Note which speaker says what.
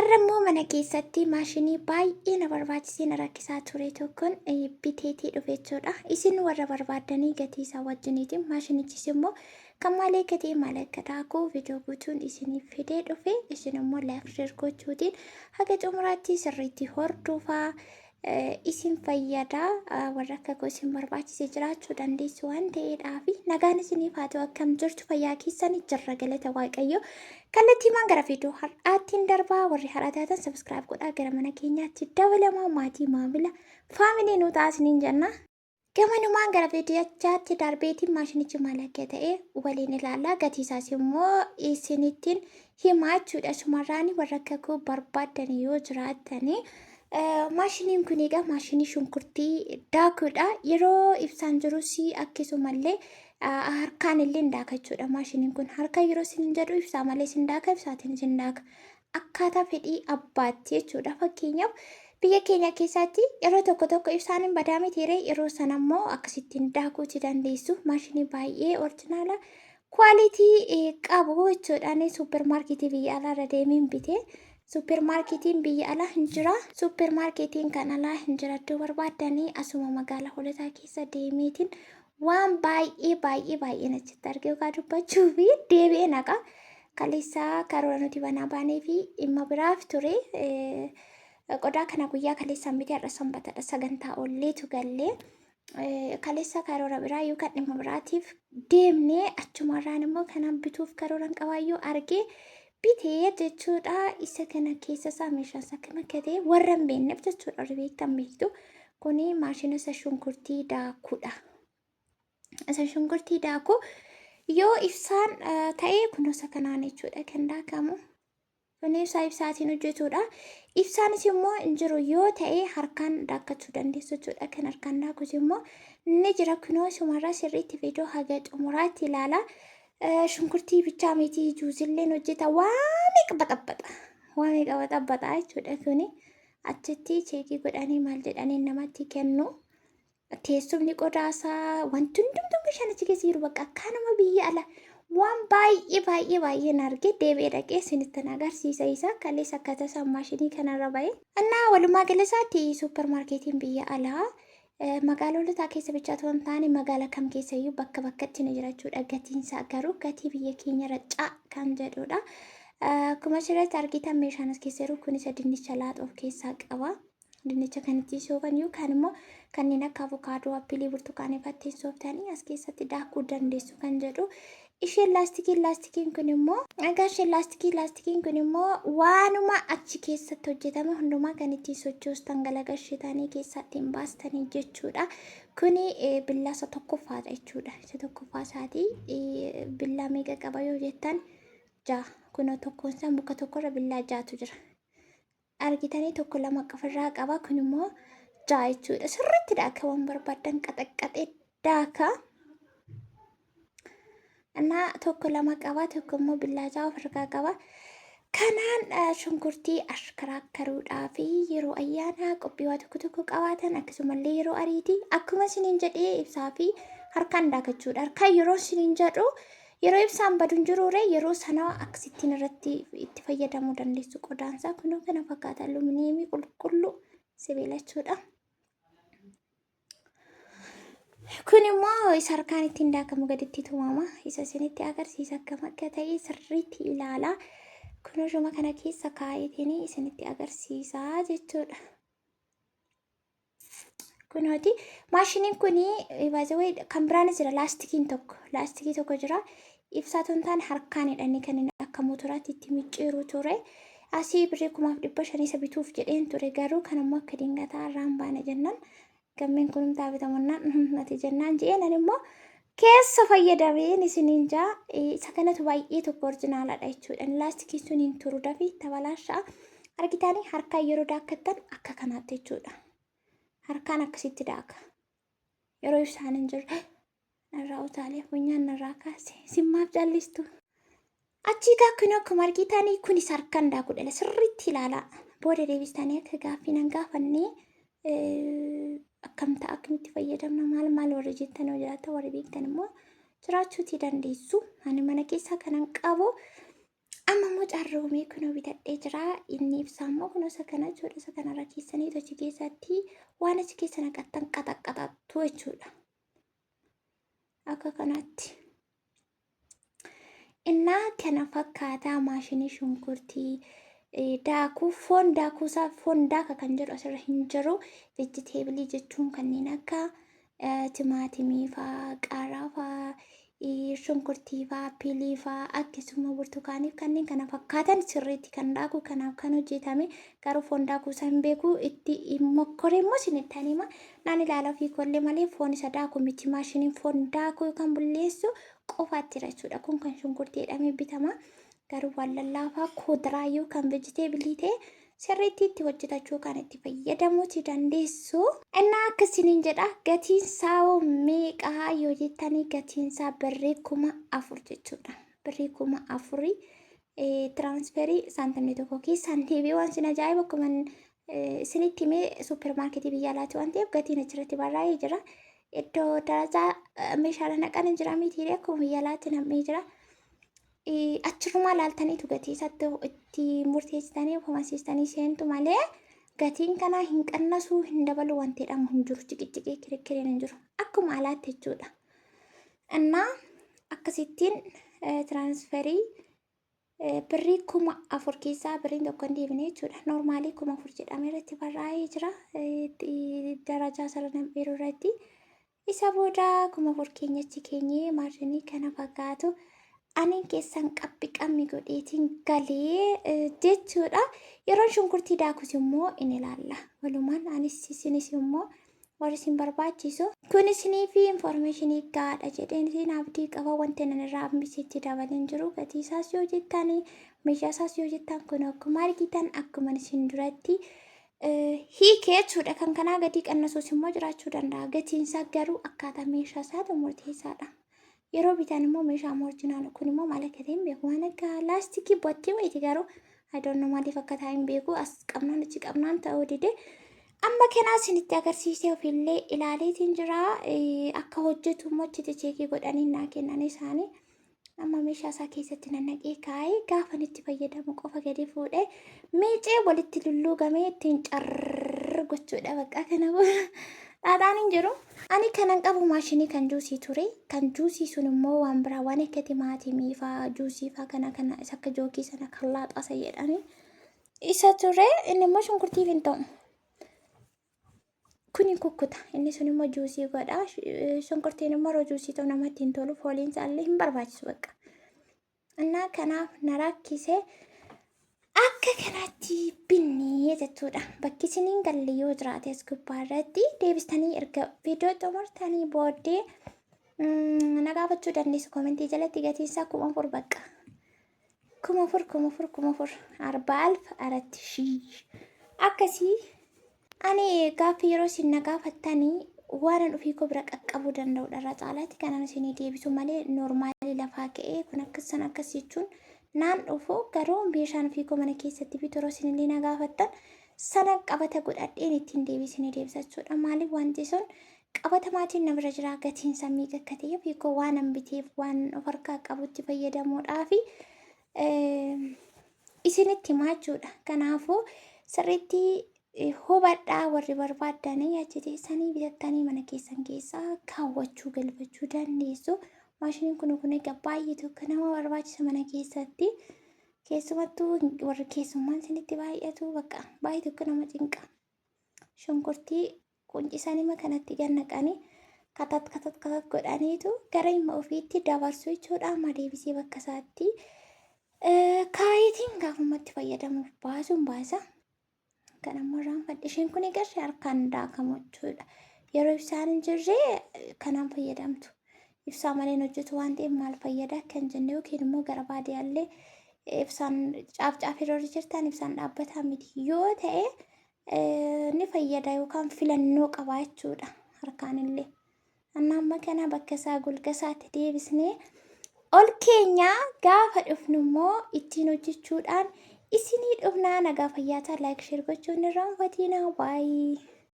Speaker 1: Har'a immoo mana keessatti maashinii baay'ee na barbaachisee na rakkisaa ture tokkoon biteetii dhufe jechuudha. Isin warra barbaaddanii gatii isaa wajjiniitiin maashinichis immoo kan maal akka ta'e maal akka daakuu viidiyoo guutuun isiniif fidee dhufe. Isin immoo like share gochuutiin haga xumuraatti sirriitti hordofaa. Isin fayyada, warra akka koo isin barbaachise jiraachuu dandeessu waan ta'eedhaaf. Nagaan isiniif haa ta'u. Akkam jirtu? Fayyaa keessanii? Jirra, galata Waaqayyo. Kallattiimaan gara viidiyoo har'aattiin darbaa. Warri har'a taatan subscribe godhaa, gara mana keenyaatti dabalamaa, maatii maamila family nu taasiniin jenna. Gamanumaan gara viidiyochaatti darbeetiin maashinichi maal akka ta'e waliin ilaallaa, gatii isaas immoo isinittiin himaa jechuudha. Sumarraanii warra akka koo barbaaddan yoo jiraattanii, maashiniin kun egaa maashinii shunkurtii daakuudha. Yeroo ibsaan jirus akkasumallee harkaan illee daaka jechuudha. Maashiniin kun harka yeroo isin jedhu ibsaa malee isin daaka, ibsaatiin isin daaka. Akkaataa fedhii abbaatti jechuudha. Fakkeenyaaf, biyya keenya keessatti yeroo tokko tokko ibsaan hin badaa mitiiree? Yeroo sana immoo akkasittiin daakuuti dandeessu. Maashinii baay'ee original quality qabu jechuudha. Ani suupermaarkeetii biyya alaarra deemeen bite. Suupermaarkeetiin biyya alaa hin jira. Suupermaarkeetiin kan alaa hin jira. Iddoo barbaaddanii asuma magaalaa Holotaa keessa deemeetiin waan baay'ee baay'ee baay'een achitti argee yookaan dubbachuu fi deebi'ee naqa. Kaleessaa karoora nuti banaa baanee fi dhimma biraaf ture. Qodaa kana guyyaa kaleessaan bitee, har'a sanbatadha, sagantaa oolleetu gallee. Kaleessa karoora biraa yookaan dhimma biraatiif deemnee achumarraan immoo kanaan bituuf karooran qabaayyuu argee bitee jechuudha. Isa kana keessa isaa meeshaan isaa akkam akka ta'e warra hin beekneef jechuudha. Warri beektan beektu. Kuni maashina isa shunkurtii daakuudha. Isa shunkurtii daaku yoo ibsaan ta'e kunuunsa kanaan jechuudha kan daakamu. Kun ibsaa ibsaatiin hojjetudha. Ibsaanis immoo hin jiru yoo ta'e harkaan daakkachuu dandeessu jechuudha. Kan harkaan daakus immoo ni jira. Kunoo isumarraa sirriitti viidiyoo haga xumuraatti ilaala. Shunkurtii bichaa miti, juusilleen hojjeta. Waa meeqa baxabbaxa. Waa meeqa baxabbaxa jechuudha kuni. Achitti check godhanii maal jedhanii namatti kennu. Teessumni qodaasaa, wanti hundumtuu meeshaan achi keessa jiru bakka akkanuma biyya ala waan baay'ee baay'ee baay'een arge. Deebi'ee dhaqee isinittan agarsiisa. Isa kaleessa akka tasaa maashinii kanarra ba'e. Innaa walumaa gala isaatti suupermaarkeetiin biyya alaa magaalotaa keessa bichaa otoo hin taane magaala kam keessayyuu bakka bakkatti ni jira jechuudha. Gatiin isaa garuu gatii biyya keenyarra caa kan jedhudha. Akkuma asirratti argitan meeshaan as keessa jiru kun isa dinnicha laaxoo of keessaa qaba. Dinnicha kan ittiin soofan yookaan immoo kanneen akka avokaadoo, appilii, burtukaanii fa'aa ittiin sooftanii as keessatti daakuu dandeessu kan jedhu. Isheen laastikiin kun immoo, egaa isheen laastikiin kun immoo waanuma achi keessatti hojjetame hundumaa kan ittiin sochoostan, galagalchitanii keessaa ittiin baastanii jechuudha. Kuni billaa isa tokkoffaadha jechuudha. Isa tokkoffaa isaatii billaa meeqa qaba yoo jettan, ja'a. Kunoo tokkoon isaa muka tokkorra billaa ja'atu jira. Argitanii, tokko lama ofirraa qaba, kun immoo ja'a jechuudha. Sirriitti daaka, waan barbaaddan qaxaqqaxee daaka. Innaa tokko lama qaba, tokko immoo billaa ja'a ofirraa qaba. Kanaan shunkurtii ashkaraakkaruudhaa fi yeroo ayyaanaa qophii waa tokko tokko qabaatan, akkasumallee yeroo ariitii, akkuma isiniin jedhee, ibsaa fi harkaan daakachuudha. Harkaan yeroo isiniin jedhu yeroo ibsaan badu hin jiruure, yeroo sana akkasittiin irratti itti fayyadamuu dandeessu. Qodaansaa kunoo kana fakkaata, alumineemii qulqulluu sibiila jechuudha. Kun immoo isa harkaan ittiin daakamu gaditti tumama. Isa isinitti agarsiisa, akkam akka ta'e sirriitti ilaala. Kun ishuma kana keessa kaa'eetiin isinitti agarsiisa jechuudha. Kunooti maashiniin kun baay'ee kan biraanis jira, laastikiin tokko laastikii tokko jira. Ibsaa tun taane harkaanidha inni kan inni akka motoraatti itti micciiru ture. Asii birrii 1500 isa bituuf jedheen ture, garuu kan ammoo akka dingataa irraan baane jennaan, gammeen kunumtaa bitamannaan ati jennaan je'een, ani immoo keessa fayyadameen isiniin jaa. Isa kanatu baay'ee tokko orjinaalaadha jechuudha. Laastikiin sun hin turu, dafii tabalaashaa. Argitanii, harkaan yeroo daakkattan akka kanaatti jechuudha. Harkaan akkasitti daaka. Yeroo ibsaan hin jirre narraa utaalee funyaan narraa kaase, simmaaf callistu. Achii gaa kun akkuma argitanii kunis harkaan daakuu sirriitti ilaalaa. Booda deebistanii akka gaaffii nan gaafannee, akkam ta'a, akkamitti fayyadamna, maal maal warri jettan yoo jiraatan, warri beektan immoo jiraachuutii dandeessu. Ani mana keessaa kanan qabu. Amma immoo carroomee kunoo bitadhee jira. Inni ibsaa immoo kunoo isa kana jechuudha. Isa kanarra keessanii achi keessatti waan achi keessa naqattan qaxaqqaxattu jechuudha. Akka kanaatti. Innaa kana fakkaataa maashinii shunkurtii daakuu foon daakuusaa foon daaka kan jedhu asirra hin jiru. Veejiteebilii jechuun kanneen akka timaatimii faa, qaaraa faa, shunkurtii faa, pilii faa, akkasuma burtukaaniif kanneen kana fakkaatan sirriitti kan daaku kanaaf kan hojjetame garuu foon daakuusaa hin beeku itti mokkoree immoo isinitti hima. Naan ilaala ofii koollee malee foon isa daaku miti maashiniin foon daaku yookaan bulleessu qofaatti jira jechuudha. Kun kan shunkurtii jedhamee bitama. Garuu waan lallaafaa kuduraa yookaan veejiteebilii ta'e sirriitti itti hojjetachuu kan itti fayyadamuuti dandeessu. Innaa akkasiniin jedha gatiin isaa hoo meeqaa yoo jettanii gatiin isaa birrii 4000 jechuudha. Birrii 4000 tiraansferii saantimni tokko keessaan deebi'ee waan isin ajaa'ibu akkuma isinitti himee suupermaarkeetii biyya alaati waan ta'eef gatiin achirratti barraa'ee jira. Iddoo darajaa meeshaalee naqan hin jira miti akkuma biyya alaatti nam'ee jira. Achirrumaa laaltaniitu gatii isaatti itti murteessitanii ofumaasiistanii seentu malee gatiin kanaa hin qannasuu hin dabalu wanti jedhamu hin jiru. Ciqiciqee kirikiriin hin jiru. Akkuma alaatti jechuudha. Innaa akkasittiin tiraansferii birrii 4000 keessaa birriin tokko hin deebine jechuudha. Noormaalii 4000 jedhamee irratti barraa'ee jira. Darajaa sarara nam'eeru irratti. Isa booda 4000 keenyachi keenyee maashinii kana fakkaatu ani keessan qabbi qabmi godheetiin galee jechuudha. Yeroon shunkurtii daakus immoo in ilaalla. Walumaan anis isinis immoo warri isin barbaachisu. Kun isinii fi infoormeeshinii gahaadha jedheen isin abdii qaba. Wanti inni irraa hambisitti dabaleen jiru. Gatii isaas yoo jettan meeshaa isaas yoo jettan kun akkuma argitan akkuma isin duratti hiikee jechuudha. Kan kanaa gatii qannasuus immoo jiraachuu danda'a. Gatiin isaa garuu akkaataa meeshaa isaatu murteessaadha. Yeroo bitan immoo meeshaa oriijinaala kun immoo maal akka ta'e hin beeku. Waan akka laastikii bottee wayiiti garuu I don't know maaliif akka ta'e hin beeku. As qabnaan achi qabnaan ta'uu dide. Amma kanaa isinitti agarsiisee ofiillee ilaaleetiin jira. Akka hojjetu immoo achitti cheekii godhanii naa kennan isaanii. Amma meeshaa isaa keessatti nannaqee kaa'ee gaafa itti fayyadamu qofa gadi fuudhee miicee walitti lulluugamee ittiin carrrr gochuudha bakka kana xaaxaan hin jiru. Ani kanan qabu maashinii kan juusii ture. Kan juusii sun immoo waan biraa waan akka timaatimii faa juusii faa kana kana isa akka jookii sana kan laaxasa jedhanii isa ture. Inni immoo shunkurtiif hin ta'u. Kuni kukkuta. Inni sun immoo juusii godha. Shunkurtiin immoo yeroo juusii ta'u namatti hin tolu. Fooliin isaallee hin barbaachisu bakka. Innaa kanaaf na rakkise akka kanatti binnee jechuudha. Bakki isiniin galle yoo jiraate as gubbaa irratti deebistanii erga viidiyoo xumurtanii booddee na gaafachuu dandeessu. Koomentii jalatti gatiin isaa 4000 bakka. 4000 4000 4000 arbaa alf aratti shii akkasii. Ani gaaffii yeroo isin na gaafattanii waan an ofii koo bira qaqqabuu danda'udha irra caalaatti kanan isinii deebisu malee noormaalii lafaa ka'ee kun akkas san akkas jechuun naan dhufu garuu meeshaan ofii koo mana keessatti bitu yeroo isinillee na gaafattan sana qabata godhadheen ittiin deebii isinii deebisa jechuudha. Maaliif wanti sun qabatamaatiin na bira jira gatiin isaa meeqa akka ta'e ofii koo waan an biteef waan of harkaa qabutti fayyadamuudhaafi isinitti himaa jechuudha. Kanaafuu sirriitti hubadhaa warri barbaaddanii achi teessanii bitattanii mana keessan keessaa kaawwachuu galfachuu dandeessu. Maashiniin kun kun egaa baay'ee tokko nama barbaachisa mana keessatti. Keessumattuu warri keessummaan isinitti baay'atu bakka baay'ee tokko nama cinqa. Shunkurtii quncisanii kanatti gad naqanii katat katat katat godhaniitu gara hima ofiitti dabarsu jechuudha. Amma deebisee bakka isaatti kaayetiin gaafumatti fayyadamuuf baasuun baasa. Kan ammoo irraanfadhe isheen kun egaa harkaan daakamu jechuudha. Yeroo ibsaan hin jirre kanaan fayyadamtu. Ibsaa malee hin hojjetu waan ta'eef maal fayyada kan jenne yookiin immoo gara baadiyyaallee ibsaan caaf caaf yeroo jirtan ibsaan dhaabbataa miti yoo ta'e ni fayyada yookaan filannoo qaba jechuudha harkaan illee. Amma amma kana bakka isaa golga isaatti deebisnee ol keenya gaafa dhufnu immoo ittiin hojjechuudhaan isinii dhufnaa nagaa fayyaa ta'a like share gochuun irraanfatinaa baay'ee.